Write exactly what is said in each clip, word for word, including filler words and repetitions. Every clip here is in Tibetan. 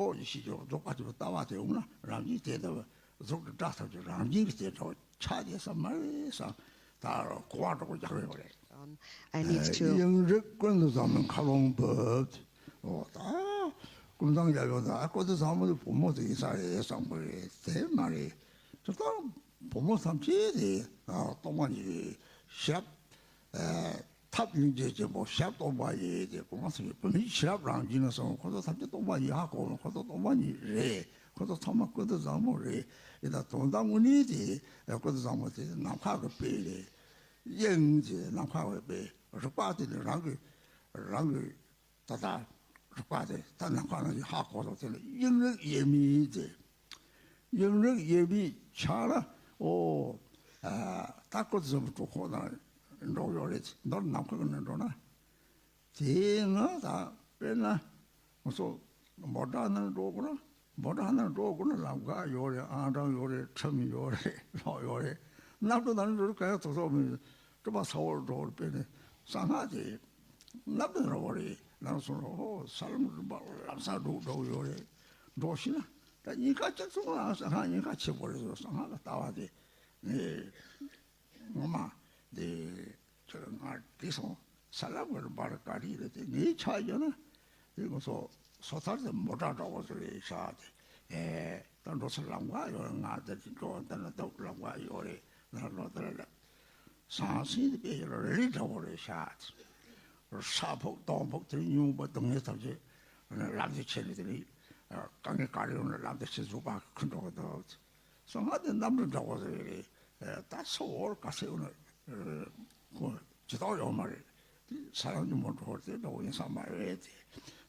ཨོ་ཡེ་ཤེས་ཀྱི་རྫོགས་པ་ཆེན་པོའི་ལྟ་བ་དེ་འོང་ན་རང་བཞིན་དེ་ལྟ་བུ་གཟུགས་ཀྱི་སྒྲ་ཐམས་ཅད་རང་བཞིན་གྱི་དེ་འདྲ་བ་ཆགས་བསྡད་ས་མ་རེད་བསམ། ད་གོ་བ་འདྲ་པོ་རྒྱག་ཡོད་རེད། Um, I need to. དབྱིངས་རིག་ཀུན་ཏུ་བཟང་མོའི་མཁའ་ཀློང་བབས། ཨོ་ད་ཀུན་བཟང་རྒྱལ་པོ་ད་ཀུན་ཏུ་བཟང་མོ་དེ་བུ་མོ་དེ་ཡིན་ས་རེད་བསམ་གི་རེད། དེ་མ་རེད། ཇི་ལྟར་བུ་མོ་ཐམས་ཅད་དེ་སྟོང་པ་ཉིད་ཀྱི་ཞབས། ཐབས་སྙིང་རྗེ་ཆེན་པོ་ཞབས་སྟོང་པ་ཡིན་ཏེ། གོང་མ་ཚོས་བུད་མེད་ཞབས་རང་བཞིན་ལ་སོང་། ཁོ་ཚོ་ཐམས་ཅད་སྟོང་པ་ཡིན། ཧ་གོ་ཁོ་ཚོ་སྟོང་པ་ཉིད་རེད། ཁོ་ཚོ་ཚང་མ་ཀུན་ཏུ་བཟང་མོ་རེད། ཡིན་ད་དོན་དག་དངོས་གནས་དེ་ཀུན་ཏུ་བཟང་མོ་དེ་ནམ་མཁའ་གི་དཔེ་རེད། དབྱིངས་དེ་ནམ་མཁའ་གི་དཔེ། རིག་པ་དེ་ནི་རང་གི་རང་གི་ད་ལྟ་རིག་པ་དེ་ད་ནམ་མཁའ་ནང་བཞིན་ཧ་གོ་སོང་། དེ་ནི་དབྱིངས་རིག་དབྱེར་མེད་དེ། དབྱིངས་རིག་དབྱེར་མེད་ཆགས་ན། ཨོ། ད་ཀུན་ཏུ་བཟང་མོ་གྲོགས་ཁོག་ནང་འགྲོ་ཡོད་རེད། མདོར་ནམ་མཁའ་གི་ནང་འགྲོ་ན། དེ་ང་ད་དཔེར་ན་ང་ཚོ་མོ་ཊ་ནང་འགྲོ་དགོས་ན། མོ་ཊ་ནང་འགྲོ་དགོས་ན་ལམ་ཁ་ཡོད་རེད། ཨང་གྲངས་ཡོད་རེད། ཁྲིམས་ཡོད་རེད། གློག་ཡོད་རེད། གནམ་གྲུ་ནང་འགྲོ་ག་ཡང་ཐོག་ཐོག་མི་སྤྲོ་པ་ཚ་བོར་འགྲོ་རེད། དཔེར་ན་གསང་སྔགས་དེ་གནམ་གྲུ་འགྲོ་བ་རེད། ལམ་སོང་རོ་ཧོ་ས་ལམ་རིམ་པ་ལམ་སང་འགྲོ་འགྲོ་ཡོད་རེད། འགྲོ་ཤི་ན་ད་ཉེན་ཁ་ཅིག་སོང་ན་གསང་སྔགས་ཉེན་ཁ་ཆེ་བོ་རེད། གསང་སྔགས་ལ་ལྟ་བ་དེ་ངས། ངོ་མ་དེ་ཁྱོད་ང་དེ་སོང་ས་ལ་བར་བར་ག་རེ་རེད་དེ་ངའི་ཆ་ཡོད་ན་དེ་ང་ཚོ་སོ་ཐར་དེ་མོ་ཊ་འདྲ་བོ་ཚོ་རེད་ཤག་དེ་ཨེ་ད་འགྲོ་ས་ལམ་ཁ་ཡོད་རེད། ང་དེ་འགྲོ་ད་ན་ད་ལམ་ཁ་ཡོད་རེད། ན་འགྲོ་ད་ལ་ཟང་ཟིང་དེ་དཔེ་ཡོད་རེད། རི་འདྲ་བོ་རེད་ཤག་དེ་ས་ཕོག་སྟོང་ཕོག་དེ་ཉུང་པ་སྡུག་བསྔལ་ཐམས་ཅད་ལམ་དེ་ཆེ་རེད། དེ་ནི་དཀའ་ངལ་ག་རེ་ཡོད་ན་ལམ་དེ་ཆེ་འཛུགས་པ་ཁུ་འགྲོ་གི་འདུག་གསང་སྔགས་དེ་གནམ་གྲུ་འདྲ་བོ་ཟེར་རེད། ད་ས་འོག་ག་ཚད་ཡོད་ན་ཁོ་ཇི་ལྟར་ཡོད་མ་རེད། དེ་ས་ཡང་ཉིན་མོ་འགྲོ་དེ་འདྲ་བོ་ཡིན་ས་མ་རེད་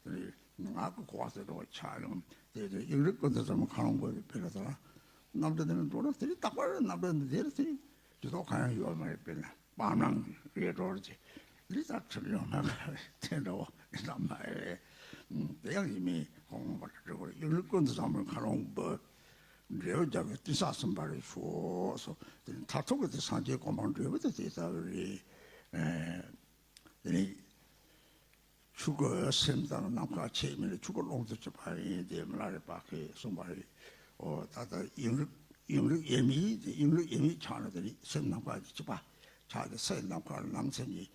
དེ། ང་གི་གོ་བ་དེ་འདྲ་བོ་ཆགས་ཡོང་། དེ་དེ་དབྱིངས་རིག་ཀུན་ཏུ་བཟང་མོའི་མཁའ་ཀློང་བབས་པའི་དཔེ་ལ་ད་གནམ་གྲུ་དེ་ནས་འགྲོ་ན་དེ་རིང་རྟག་པར་གནམ་གྲུ་འདི་དེར་དེ་ཇི་ལྟར་གང་ཡང་ཡོད་མ་རེད། དཔེར་ན། སྤང་ནང་རེ་འགྲོ་རེ་ལི་ཙ་ཁྲིམས་ཡོང་མ་ག་རེ་དེ་འདྲ་བོ་ཡིན་ཙམ་མ་རེད། དེ་ཡང་ཡིན་མིན་ཁོང་མ་འགྲོ་རེ་ཡུལ་ཀུན་ཏུ་བཟང་མོའི་མཁའ་ཀློང་བབས། འབྲས་བུ་རྒྱལ་པོའི་གཏིང་ཟབ་ཟིན་པར་ཤོག་སོ། དེ་ནི་མཐར་ཐུག་གི་དེ་སངས་རྒྱས་གོ་འཕང་འབྲས་བུ་དེ་དེ་ལྟ་བུ་རེད། དེ་ནི། ཆོས་སྐུ་སེམས་དང་ནམ་མཁའ་ཆེས་མིན་ལ་ཆོས་སྐུ་ཀློང་དུ་གྱུར་པ་ཡིན་ཏེ་མི་ལ་རས་པ་ཁས་གསུངས་པ་རེད། ཨོ་ད་ལྟ་དབྱིངས་རིག་དབྱིངས་རིག་དབྱེར་མེད་དེ་དབྱིངས་རིག་དབྱེར་མེད་ཆགས་ན་དེ་ནི་སེམས་ནམ་མཁའ་གྱི་གཅིག་པ་ཆགས་ཏེ་སེམས་ནམ་མཁའ་ནང་སེམས་ཀྱི་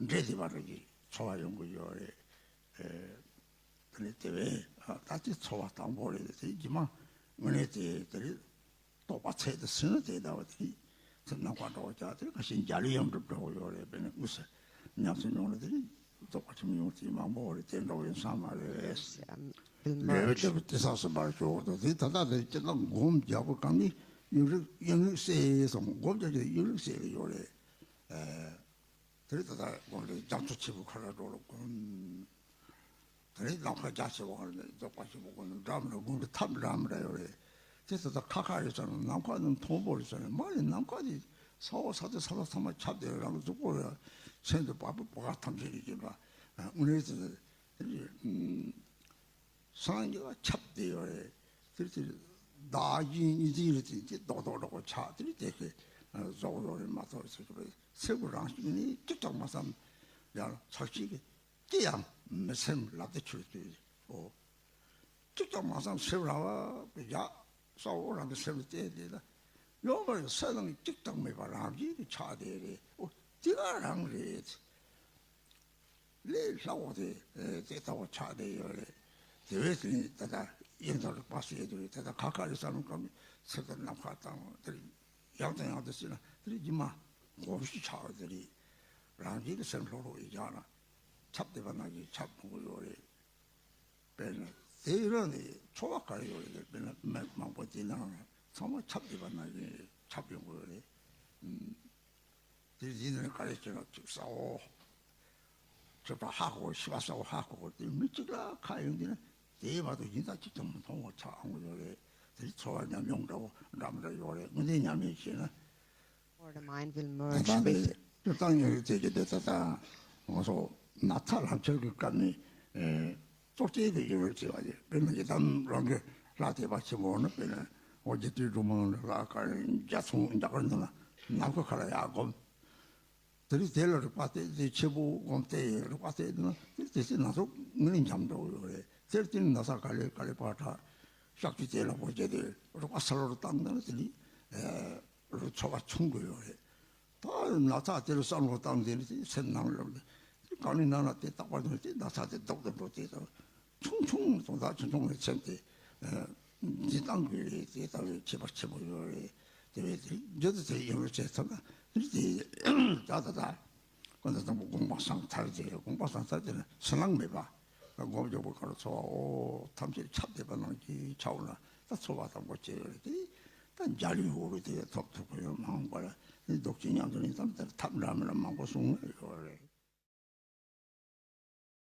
འདྲེས་ཏེ་བར་གྱི་ཚོར་བ་ཡོང་གི་ཡོད་རེད། དེ་ནི་དེ་བས་ད་ལྟའི་ཚོར་བ་དང་པོ་རེད། དེ་རྗེས་མ་དངོས་གནས་དེ་དེ་རེད། རྟོགས་པ་ཚད་དུ་ཟིན་ན་དེ་ལྟ་བུ་དེ་རེད། ཚེ་ནམ་མཁའ་འདྲ་བོ་ཅག་དེ་རེད། ཁ་ཤས་འཇའ་ལུས་ཡང་འགྲུབ་འདྲ་བོ་ཡོད་རེད། དཔེར་ན་དངོས་སུ་ཉམས་སུ་མྱོང་ན་དེ་རེད། རྫོགས་པ་ཆེན་པོ་ཡོང་ཚུལ་མང་པོ་རེད། དེ་འདྲ་བོ་ཡིན་ས་མ་རེད། འབྲས་བུ་སྐྱེ་བའི་དེ་ས་སུ་བར་ཤོག་དང་དེ་ད་ལྟ་དེ་སྤྱིར་བཏང་སྒོམ་རྒྱག་པ་གང་ནི་དབྱིངས་རིག་དབྱིངས་རིག་གསལ་སོང་། སྒོམ་རྒྱག་ཅིག་དབྱིངས་རིག་གསལ་གི་ཡོད་རེད། དེ་རེད། ད་ལྟ་སྒོམ་རེད། རྒྱ་མཚོ་ཆེན་པོའི་ཁ་ལ་འགྲོ་ལ་སྒོམ། དེ་ནས་ནམ་མཁའ་རྒྱ་ཆེ་བ་ལ་རྫོགས་པ་ཆེན་པོ་ཀུན་འདྲ་མི་འདྲ་ཀུན་གྱི་ཐབས་འདྲ་མི་འདྲ་ཡོད་རེད། དེ་ད་ལྟ་ཁ་ཁ་རེད་ཟེར་ན་ནམ་མཁའ་ནི་མཐོན་པོ་རེད་ཟེར་ན་མ་རེད། ནམ་མཁའ་དེ་ས་འོག་ས་མཐོ་ས་ལ་ཚང་མ་ཁྱབ་བསྡད། རང་གི་གཟུགས་པོ་ལ་མཚན་དུ་བབས་པ་བོ་ག་ཐམས་ཅད་ཀྱི་སྦྱིན་པ་དངོས་གནས་དེ་དེ་སངས་རྒྱས་ཁྱབ་བསྡད་ཡོད་རེད། དེ་དེ་བདག་གཞན་གཉིས་འཛིན་རེད། དེ་དེ་རྡོག་རྡོག་རྡོག་པོ་ཆགས་དེ་རེད། དེ་ཁའི་རྫོགས་ཡོད་རེད་མ་གཏོགས་ཟེར་གྱི་རེད། ཚེ་གི་རང་བཞིན་ནི་གཅིག་ཀྱང་མ་བསམ་ཡང་ཚར་གཅིག་གི་ཅི་ཡང་མི་སེམས་ལབ་དེ་ཆོས་དུས་ཨོ། གཅིག་ཀྱང་མ་བསམ་སེམས་རང་བ་གི་ཡག་ས་འོག་རང་གི་སེམས་ལ་བལྟས་དེ་ལ་ཡོད་པར་སེམས་ནང་གཅིག་ཀྱང་མེད་པ་རང་བཞིན་དུ་ཆགས་བསྡད་རེད། ཨོ་དེ་ག་རང་རེད། ལས་སླ་བོ་དེ་དེ་ལྟ་བུ་ཆགས་བསྡད་ཡོད་རེད། དེ་བས་དེ་ནི་ད་ལྟ་དབྱིངས་དང་རིག་པ་ཟེར་དེ་རེད། ད་ལྟ་ཁ་ཁ་རེད་བསམ་སྐབས་ནི་ཚུར་དང་ནམ་མཁའ་དང་དེ་རེད། ཡང་དང་ཡང་དུ་བྱས་ན་དེ་རེད། རྗེས་མ་གོམས་གཤིས་ཆགས་པ་དེ་རེད། རང་བཞིན་གྱི་སེམས་ལྷོད་ལྷོད་ཡིན་ཀྱང་ན་ཁྱབ་བསྡད་པ་ནང་བཞིན་ཁྱབ་ཡོང་གི་ཡོད་རེད། དཔེར་ན་དེའི་རིང་ནས་ཚོར་བ་ག་རེ་ཡོད་རེད། དཔེར་ན་མི་མང་པོ་དེ་ནང་ཚང་མ་ཁྱབ་བསྡད་པ་ནང་བཞིན་ཁྱབ་ཡོང་གི་ཡོད་རེད། དེ་ཡིན་ནའི་ག་རེ་བྱས་ན་ཅིག་ས་འོག་ཅིག་ད་ཧ་གོ། ཤི་བ་ས་འོག་ཧ་གོ་དེ་མི་གཅིག་ལ་ཁ་ཡོང་དུས་ན་དེ་མ་གཏོགས་གཞན་དག་གཅིག་ཀྱང་མི་མཐོང་བ་ཆགས་འོང་གི་ཡོད་རེད། དེ་ཚོར་བ་ཉམས་མྱོང་འདྲ་བོ་འདྲ་མི་འདྲ་ཡོད་རེད། དངོས་གནས་ཉམས་ལེན་བྱས་ན། Or the mind will merge with. ད་ལྟ་ནས་དེ་གི་དེ་ད་ལྟ་ང་ཚོ་ནགས་ཚལ་ལམ་ཁྱེར་གྱི་སྐབས་ནས་གཙོ་སྐྱེས་ཀྱི་ཡོད་ཅེས་པ་རེད། དཔེར་ན་ཡི་དམ་རང་གི་ལྷ་དད་པ་ཆེན་པོ་ནི་དཔེར་ན་འོ་རྒྱལ་བསྟན་སྒྲོལ་མ་ལ་ལ་ཀ་རྒྱ་མཚོ་རྒྱ་གར་འདི་ན་ནམ་མཁའ་ཁ་ལ་ཡར་བསྒོམ། དེ་རིང་དེ་ལ་རིག་པ་གཏད་དེ་ཆེན་པོ་སྒོམ་སྟེ་རིག་པ་གཏད་དེ་ན་དེ་དེ་སྲིད་ན་ཚོགས་དངོས་གནས་འཇམ་འགྲོ་ཡོད་རེད། དེར་བརྟེན་ན་ཚ་ག་ལེ་ག་ལེ་པར་ད་གཤག་བཅོས་དེ་ལ་བོ་བྱས་ཏེ་རུ་ཁ་ས་ལོར་བཏང་ན་དེ་ནི་རུ་ཚོ་བ་ཆུང་དགོས་ཡོད་རེད། ད་ན་ཚ་དེར་བསམ་བློ་བཏང་དེ་ནི་དེ་སེམས་ནང་ལོག་ནས་དེ་གང་ནས་ན་ན་དེ་རྟག་པར་དེ་ནི་དེ་ན་ཚ་དེ་ལྡོག་ཏུ་འགྲོ་དེ་དང་ཆུང་ཆུང་དང་ད་ཆུང་ཆུང་ནས་ཚེམས་ཏེ་འདི་བཏང་དགོས་རེད། དེ་ལྟ་བུའི་ཁྱད་པར་ཆེན་པོ་ཡོད་རེད། དེ་བས་དེ་རྗེ་དེ་ཚེ་ཡིན་རུ་བྱས་ཐུབ་ན་དེ་ནི་དེ་ད་ད་ད། ཁོ་ན་དང་པོ་དགོངས་པ་སངས་ཚར་ཏེ་དགོངས་པ་སངས་ཚར་ཏེ་ན་ཕྱི་ནང་མེད་པ། དགོངས་པ་རྒྱོབ་པ་གར་ཚོར་བ་འོ་ཐམས་ཅད་ཁྱབ་བསྡད་པ་ནང་གི་ཆའོ་ན་ད་ཚོར་བ་དང་པོ་བྱེད་ཡོད་རེད་དེ། ད་འཇའ་ལུས་འོ་རུ་དེ་ཐོབ་ཐུབ་ཀྱི་ཡོད་མང་པ་ལ་ནི་རྡོག་ཅིག་མཉམ་དུ་ནི་ཙམ་ལྟར་ཐབས་འདྲ་མི་འདྲ་མང་པོ་གསུངས་ཡོད་རེད།